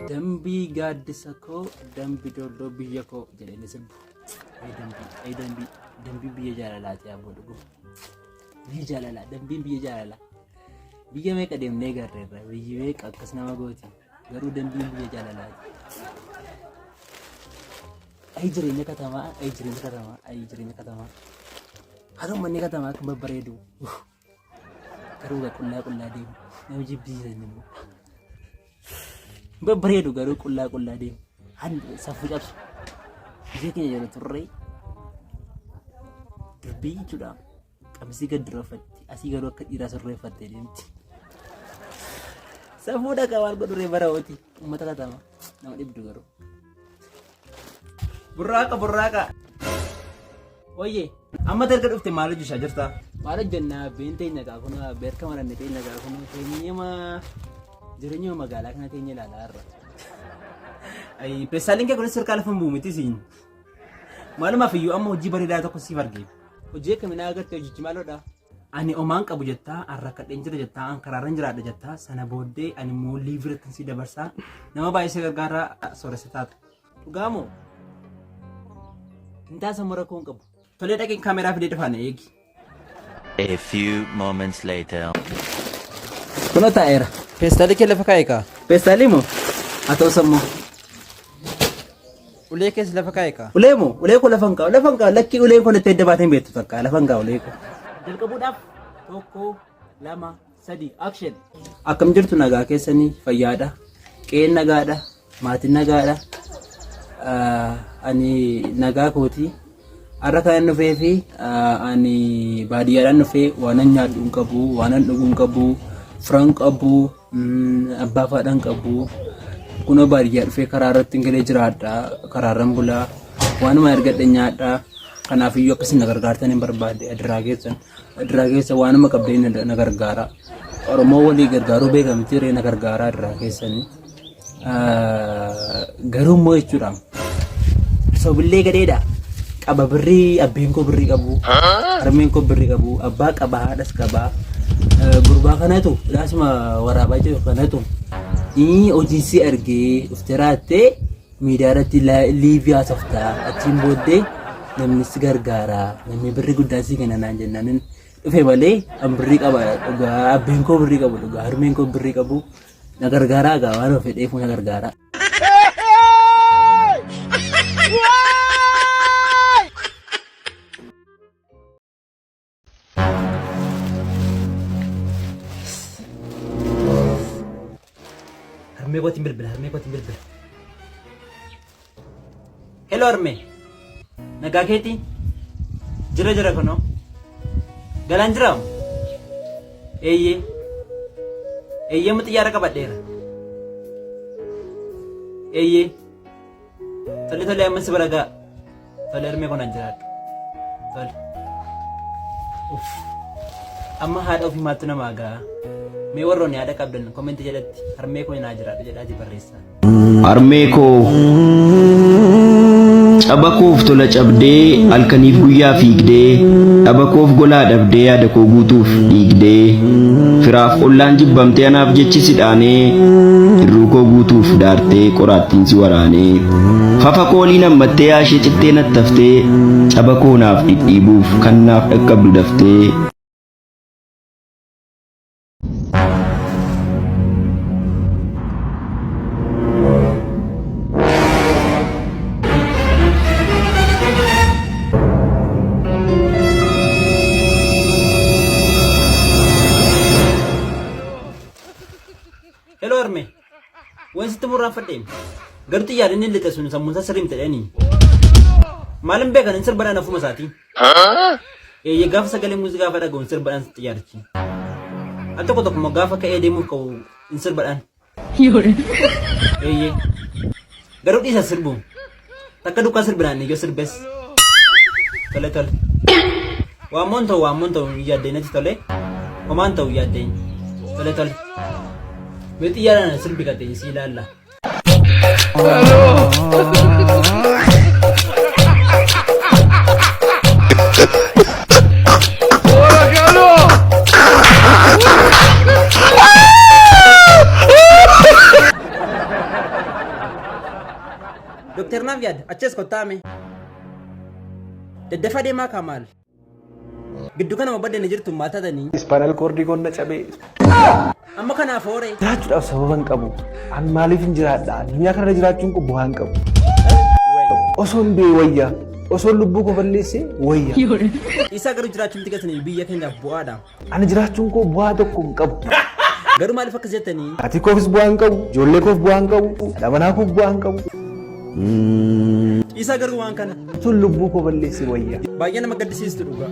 Dambii gaaddisa koo dambi dolloo biyya koo jedhee ni sirbu. Ay dambii, ay dambii, dambii biyya jaalalaati aboo dhuguma. Biyya jaalalaa, dambiin biyya jaalalaa. Biyya meeqa deemnee garreerra, biyyi meeqa akkas nama gooti. Garuu dambiin biyya jaalalaati. Ay jireenya katamaa, ay jireenya katamaa, ay jireenya katamaa. Haa ta'u manni katamaa akka babbareedu. Garuu egaa qullaa qullaa deemu. Nama jibbisiisan immoo. Babbareedu garuu qullaa qullaa deemu. Han safuu cabsu. Biyya keenya yeroo turre dubbii jechuudha. Qamisii gad dura uffatti. Asii garuu akka dhiiraa surree uffattee deemti. Safuu dhaqa maal godhuree bara hooti. Uummata katama. Nama dhibdu garuu. Burraaqa burraaqa. Oyyee. Amma erga dhufte maal hojjechaa jirta? Maal hojjennaa abbeen teenya gaa kun beerka maranne teenya gaa kun teenyema jireenya magaalaa kana teenya ilaalaa irra. Ayi peessaaliin kee kunis sirkaa lafa hin bu'u miti siin. Maalumaaf iyyuu amma hojii bareedaa tokko siif arge. Hojii akkamii naa agarte hojichi maaloodha? Ani omaan qabu jettaa, an rakkadheen jira jettaa, an karaarran jiraadha jettaa, sana booddee ani immoo liiviratti si dabarsaa nama baay'ee si gargaaraa sooressa taata. Dhugaa moo? Hin taasifamu rakkoo hin qabu. Tolee dhaqeen kaameraa fidee dhufaan eegi. A few moments later. Kunoo taa'eera. Peestaalii kee lafa kaa'e kaa. Peestaalii moo? Haa ta'u sammuu. Ulee kees lafa kaa'e kaa. Ulee moo? Ulee koo lafa hin kaa'u. Lafa hin kaa'u. Lakkii uleen koo natti edda baatee hin beektu takka. Lafa hin kaa'u ulee koo. Jalqabuudhaaf tokko, lama, sadi, action. Akkam jirtu nagaa keessanii fayyaadha. Qe'een nagaadha. Maatiin nagaadha. Ani nagaa kooti. Har'a kan inni dhufee fi ani baadiyyaadhaan dhufee waanan nyaadhu hin qabu, waanan dhugu hin qabu, fira hin qabu, abbaa fi haadha hin qabu. Kunoo baadiyyaa dhufee karaa irratti hin galee jiraadha, karaa irran bulaa, waanuma argadhe nyaadha. Kanaaf iyyuu akkasiin na gargaartan hin barbaade adiraa keessan. Adiraa keessa waanuma qabdee na gargaara. Oromoo walii gargaaruu beekamti ree na gargaara adiraa keessanii. Garuu immoo jechuudha. Sobillee gadheedha. Qaba birrii abbeen koo birrii qabu. Harmeen koo birrii qabu. Abbaa qaba haadhas qaba. Gurbaa kanatu laasuma waraabaa jiru kanatu hojii si argee dhuftee raattee miidiyaa irratti liivii haasofta achiin booddee namni si gargaara namni birrii guddaa si kenna naan jennaan dhufe malee an birrii qaba dhugaa abbeen koo birrii qabu dhugaa harmeen koo birrii qabu na gargaaraa gaa waan of fedheef na gargaaraa. Harmee kootiin bilbila, harmee kootiin bilbila. Hello harmee. Nagaa keetii? Jira jira kunoo. Galaan jiraa? Eeyyee. Eeyyee amma xiyyaara qabadheera. Eeyyee. Tole tole amma si bira ga'a. Tole harmee koo naan jiraadhu. Tole. Uff. Amma haadha ofii maaltu namaa ga'a? Mee warroonni haadha qabdan koomenti jalatti harmee koo naa jiraadhu jedhaatii barreessaa. Harmee koo caba koof tola cabdee halkaniif guyyaa fiigdee dhaba koof golaa dhabdee yaada koo guutuuf dhiigdee firaaf ollaan jibbamtee anaaf jechi si dhaanee hirruu koo guutuuf daartee qoraattiin si waraanee fafa kooliin hammattee yaashee cittee nattaftee caba koo naaf dhidhiibuuf kan naaf dhaqqabdu daftee. Hello harmee. Waan sitti murraanfadheem. Garuu xiyyaarri inni lixe sun sammuun isaa sirrii miti jedhanii. Maalin beekan hin sirbadhaan ofuma isaatii. Eeyyee gaafa sagalee muuziqaa gaafa dhaga'u hin sirbadhaan xiyyaarichi. Al tokko tokko immoo gaafa ka'ee deemuuf ka'u hin sirbadhaan. Eeyyee. Garuu dhiisa sirbu. Takka dukkaa sirbinaan yoo sirbes. Tole tole. Waammoon ta'u waammoon ta'u yaaddeen natti tole. Homaan ta'u yaaddeen. Tole tole. Mee xiyyaaraan sirbi qaxee si ilaalla. Aches kottaame. Daddafaa deemaa kaa maal? Gidduu kanama baddanii jirtu maal taatanii? Ispaanal koordii koon na cabee. Amma kanaaf hoore. Jiraachuudhaaf sababa hin qabu. An maaliif hin jiraadha? Addunyaa kanarra jiraachuun kun bu'aa hin qabu. Osoon du'e wayya. Osoon lubbuu koo balleesse wayya. Isaa garuu jiraachuun keessanii biyya keenyaaf bu'aadha. Ani jiraachuun koo bu'aa tokko hin qabu. Garuu maaliif akkas jettanii? Maatii koofis bu'aa hin qabu. Ijoollee koof bu'aa hin qabu. Haadha manaa koof bu'aa hin qabu. Isaa garuu waan kana. Osoon lubbuu koo balleesse wayya. Baay'ee nama gaddisiistu dhugaa.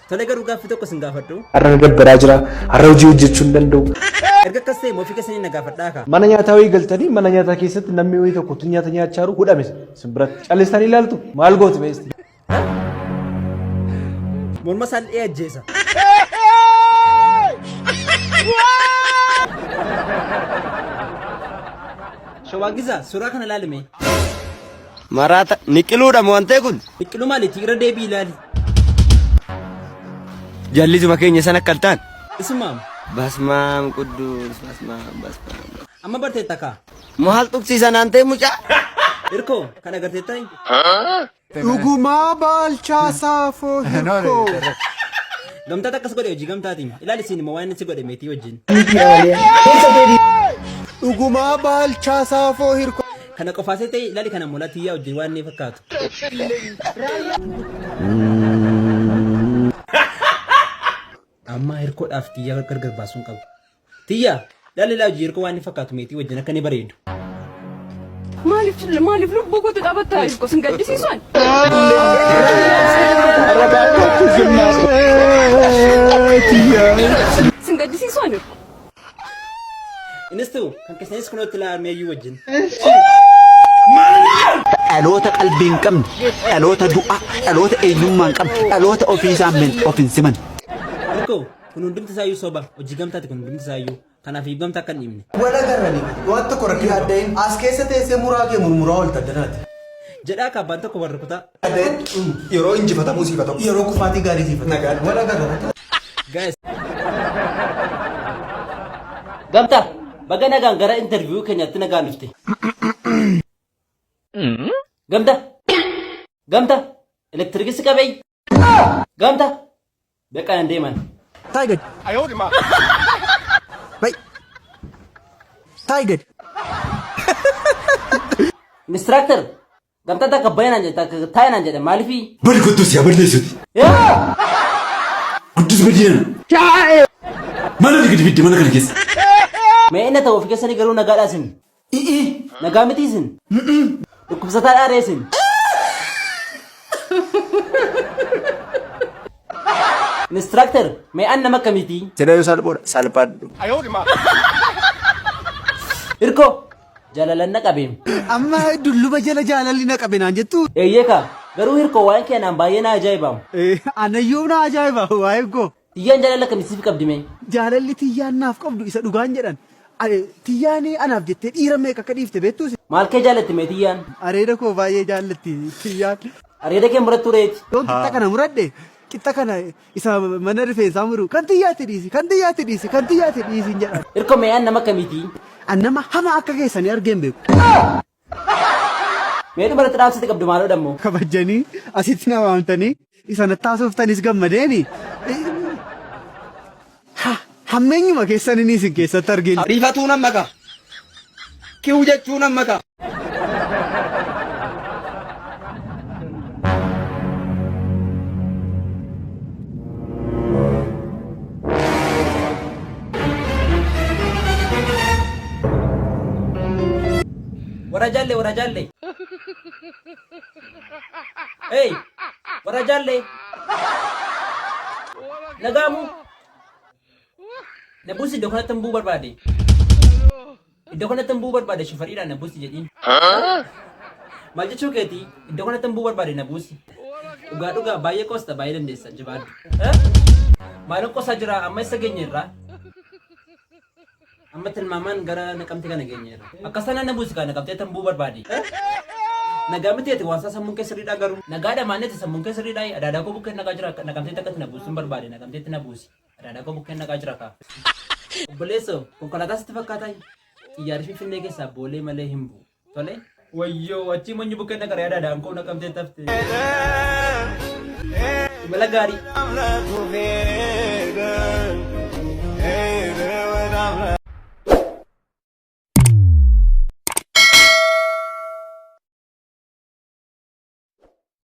Tole garuu gaaffii tokko sin gaafadhu. Har'a na dabbaraa jira. Har'a hojii hojjechuu hin danda'u. Erga akkas ta'e ofii keessanii na gaafadhaa kaa. Mana nyaataa wayii galtanii mana nyaataa keessatti namni wayii tokko utuu nyaata nyaachaa jiru hudhame isin biratti. Callistanii ilaaltu maal gootu meesti? Morma isaa illee ajjeesa. Shawaagiza suuraa kana ilaalime. Maraata niqiluudha moo wantee kun? Biqiluu maaliiti irra deebii ilaali. Jallisuma keenya sana akka hin taane. Isumaam Basmaam qudduus basmaam basmaam. amma barteetta kaa. Maal tuqsiisa naan ta'e mucaa? Irkoo kan agarteetta. Dhugumaa Baalchaa Saafoo Hirkoo. Gamtaatu akkas godhe hojii gamtaatiin. Ilaali siin immoo waan inni si godhe meetii wajjin. Dhugumaa Baalchaa Saafoo Hirkoo. Kana qofaasee ta'e ilaali kana immoo tiyyaa wajjin waan inni fakkaatu. Amma hirkoodhaaf tiyyaa gargar baasuun qabu. Tiyyaa ilaali ilaa hojii hirkoo waan inni fakkaatu meetii wajjin akka inni bareedu. Maaliif maaliif lubbuu kootti taphattaa jirtu sin gaddisiisan? Sin gaddisiisan jirtu. Innis ta'u kan keessanis kunootti ilaalamee iyyuu wajjin. Dhaloota qalbii hin qabne, dhaloota du'aa, dhaloota eenyummaa hin qabne, dhaloota ofiisaa of hin siman. Hirkoo kun hundumti isaayyuu soba hojii gamtaati kun hundumti isaayyuu kanaaf gamtaa akka hin dhiibne. Wal agarranii waan tokko rakkina adda'in as keessa teessee muraa kee murmuraa oolta addanaati. Jedhaa kaabbaan tokko warra kutaa. Yeroo injifatamuu siif haa ta'u. Yeroo kufaatii gaarii siif haa ta'u. Wal agarra. Guys. Gamtaa baga nagaan gara interview keenyaatti nagaan dhufte. Gamtaa gamtaa elektirikisi qabee gamtaa beekaa hin deeman. Tiger. Bay. Tiger. Instructor gamtaa takka bayanaan jedhe takka taayinaan jedhe maaliifii? Bari guddus yaa balleessuti. Guddus badiina. Mana digdi fidde mana kana keessa. Mee inni ta'u ofii keessanii garuu nagaadhaa isin. Nagaa miti isin. Dhukkubsataa dhaaree isin. Instructor mee an nama akkamiiti? Jedha yoo salphoodha. Salphadhu. Hirkoo jaalalan na qabeem. Amma dulluma jala jaalalli na qabe naan jettu. Eeyyee kaa garuu hirkoo waa'een kee naan baay'ee na ajaa'ibamu. Anayyuu na ajaa'iba waa'een koo. Tiyyaan jaalala akkamii siif qabdi mee? Jaalalli tiyyaan naaf qabdu isa dhugaan jedhan. Tiyyaan anaaf jettee dhiira meeqa akka dhiifte beektuus. Maal kee jaallatti mee tiyyaan? Areeda koo baay'ee jaallatti tiyyaan. Areeda kee murattuu reeti. Yoon qixxa kana muradhe qixxa kana isa mana rifeensaa muru kan xiyyaatti dhiisi kan xiyyaatti dhiisi kan xiyyaatti dhiisi hin jedhan. Hirkoo mee an nama akkamiiti? An nama hama akka keessanii argee hin beeku. Mee dhumarratti dhaamsatti qabdu maaloo dammoo? Kabajanii asitti na waamtanii isa natti haasoftanis gammadeeni. Hammeenyuma keessan inni isin keessatti arginu. Rifatuu nan maka. Kiw jechuu nan maka. Warra jaalle warra jaalle. Hey warra jaalle. Nagaamu. Na buusi iddoo kanatti hin bu'uu barbaade. Iddoo kanatti hin bu'uu barbaade shufariidhaan na buusi jedhiin. Maal jechuu keeti iddoo kanatti hin bu'uu barbaade na buusi. Dhugaa dhugaa baay'ee qoosta baay'ee dandeessa jabaadhu. Maalin qoosaa jira amma isa geenyeerra. Amma tilmaamaan gara naqamte kana geenyeerra. Akkas taanaan na buusi kaa naqamtee tan bu'uu barbaade. Nagaa miti ati waan isaa sammuun kee sirriidhaa garuu. Nagaadha maanneeti sammuun kee sirriidhaa adaadaa koo bukkee nagaa jira naqamteetti akkatti na buusuun barbaade naqamteetti na buusi. Adaadaa koo bukkeen naqaa jira kaa. Obboleessoo konkolaataa sitti fakkaataa? Xiyyaarri Finfinnee keessaa boolee malee hin bu'u. Tole. Wayyoo achii manyi bukkeen naqaree adaadaan koo naqamtee tafte. Imala gaarii.